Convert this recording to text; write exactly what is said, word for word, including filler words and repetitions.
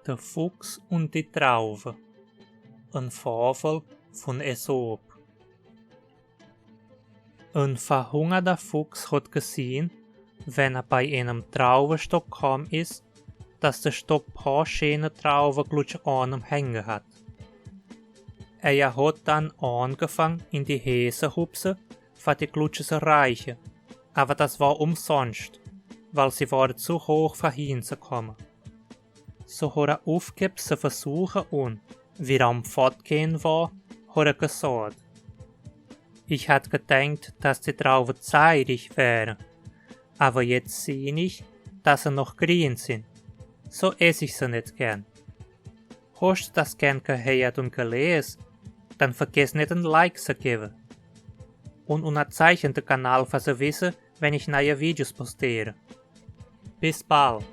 Der Fuchs und die Traube. Ein Fabel von Aesop. Ein verhungerter Fuchs hat gesehen, wenn er bei einem Traubenstock gekommen ist, dass der Stock paar schöne Trauben glutsch an ihm hängen hat. Er hat dann angefangen, in die Höhe zu hupsen, für die glutsch zu reichen, aber das war umsonst, weil sie waren zu hoch, für hinzukommen. So hat er aufgegeben zu versuchen und, wie er am Fortgehen war, hat er gesagt: „Ich hatte gedacht, dass die Trauben zäh wären, aber jetzt sehe ich, dass sie noch grün sind. So esse ich sie nicht gern.“ Hast du das gern gehört und gelesen, dann vergiss nicht, ein Like zu geben. Und unterzeichne den Kanal, für zu wissen, wenn ich neue Videos postiere. Bis bald.